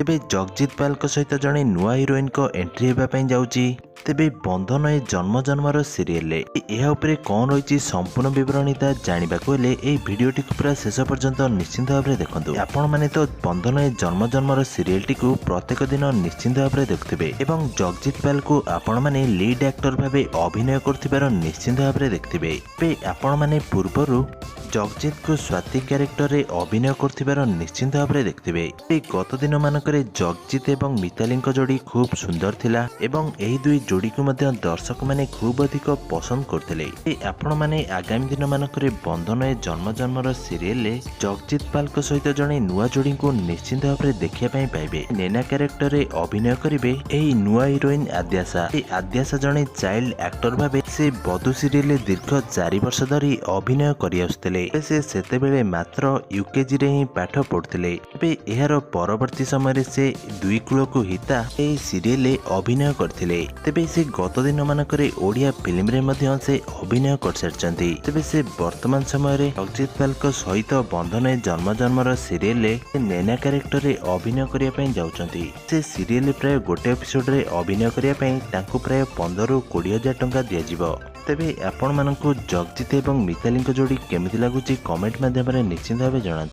ତେବେ ଜଗଜିତ ପାଲଙ୍କ ସହିତ ଜଣେ ନୂଆ ହିରୋଇନଙ୍କ ଏଣ୍ଟ୍ରି ହେବା ପାଇଁ ଯାଉଛି। ତେବେ ବନ୍ଧନ ଏ ଜନ୍ମ ଜନ୍ମର ସିରିଏଲରେ ଏହା ଉପରେ କ'ଣ ରହିଛି ସମ୍ପୂର୍ଣ୍ଣ ବିବରଣୀ, ତାହା ଜାଣିବାକୁ ହେଲେ ଏହି ଭିଡ଼ିଓଟିକୁ ପୁରା ଶେଷ ପର୍ଯ୍ୟନ୍ତ ନିଶ୍ଚିନ୍ତ ଭାବରେ ଦେଖନ୍ତୁ। ଆପଣମାନେ ତ ବନ୍ଧନ ଏ ଜନ୍ମ ଜନ୍ମର ସିରିଏଲଟିକୁ ପ୍ରତ୍ୟେକ ଦିନ ନିଶ୍ଚିନ୍ତ ଭାବରେ ଦେଖୁଥିବେ ଏବଂ ଜଗଜିତ ପାଲକୁ ଆପଣମାନେ ଲିଡ୍ ଆକ୍ଟର ଭାବେ ଅଭିନୟ କରୁଥିବାର ନିଶ୍ଚିନ୍ତ ଭାବରେ ଦେଖିଥିବେ। ତେବେ ଆପଣମାନେ ପୂର୍ବରୁ ଜଗଜିତକୁ ସ୍ୱାତି କ୍ୟାରେକ୍ଟରରେ ଅଭିନୟ କରୁଥିବାର ନିଶ୍ଚିନ୍ତ ଭାବରେ ଦେଖିଥିବେ। ତେବେ ଗତ ଦିନମାନଙ୍କରେ ଜଗଜିତ ଏବଂ ମିତାଲିଙ୍କ ଯୋଡ଼ି ଖୁବ୍ ସୁନ୍ଦର ଥିଲା ଏବଂ ଏହି ଦୁଇ ଯୋଡ଼ିକୁ ମଧ୍ୟ ଦର୍ଶକମାନେ ଖୁବ୍ ଅଧିକ ପସନ୍ଦ କରୁଥିଲେ। ତେବେ ଆପଣମାନେ ଆଗାମୀ ଦିନମାନଙ୍କରେ ବନ୍ଧନ ଏ ଜନ୍ମ ଜନ୍ମର ସିରିଏଲରେ ଜଗଜିତ ପାଲଙ୍କ ସହିତ ଜଣେ ନୂଆ ଯୋଡ଼ିଙ୍କୁ ନିଶ୍ଚିନ୍ତ ଭାବରେ ଦେଖିବା ପାଇଁ ପାଇବେ। ନେନା କ୍ୟାରେକ୍ଟରରେ ଅଭିନୟ କରିବେ ଏହି ନୂଆ ହିରୋଇନ ଆଦ୍ୟାସା। ଏହି ଆଦ୍ୟାସା ଜଣେ ଚାଇଲ୍ଡ ଆକ୍ଟର ଭାବେ ସେ ବଧୁ ସିରିଏଲରେ ଦୀର୍ଘ 4 ବର୍ଷ ଧରି ଅଭିନୟ କରିଆସୁଥିଲେ। ସେ ସେତେବେଳେ ମାତ୍ର ୟୁକେଜିରେ ହିଁ ପାଠ ପଢୁଥିଲେ। ତେବେ ଏହାର ପରବର୍ତ୍ତୀ ସମୟରେ ସେ ଦୁଇ କୂଳକୁ ହିତା ଏହି ସିରିଏଲରେ ଅଭିନୟ କରିଥିଲେ। ତେବେ ସେ ଗତ ଦିନମାନଙ୍କରେ ଓଡ଼ିଆ ଫିଲ୍ମରେ ମଧ୍ୟ ସେ ଅଭିନୟ କରିସାରିଛନ୍ତି। ତେବେ ସେ ବର୍ତ୍ତମାନ ସମୟରେ ଜଗଜିତ ପାଲଙ୍କ ସହିତ ବନ୍ଧନ ଏ ଜନ୍ମ ଜନ୍ମର ସିରିଏଲରେ ନେନା କ୍ୟାରେକ୍ଟରରେ ଅଭିନୟ କରିବା ପାଇଁ ଯାଉଛନ୍ତି। ସେ ସିରିଏଲରେ ପ୍ରାୟ ଗୋଟେ ଏପିସୋଡରେ ଅଭିନୟ କରିବା ପାଇଁ ତାଙ୍କୁ ପ୍ରାୟ 15ରୁ 20 ହଜାର ଟଙ୍କା ଦିଆଯିବ। ତେବେ ଆପଣମାନଙ୍କୁ ଜଗଜିତ ଏବଂ ମିତାଲିଙ୍କ ଯୋଡ଼ି କେମିତି ଲାଗୁଛି, କମେଣ୍ଟ ମାଧ୍ୟମରେ ନିଶ୍ଚିନ୍ତ ଭାବେ ଜଣାନ୍ତୁ।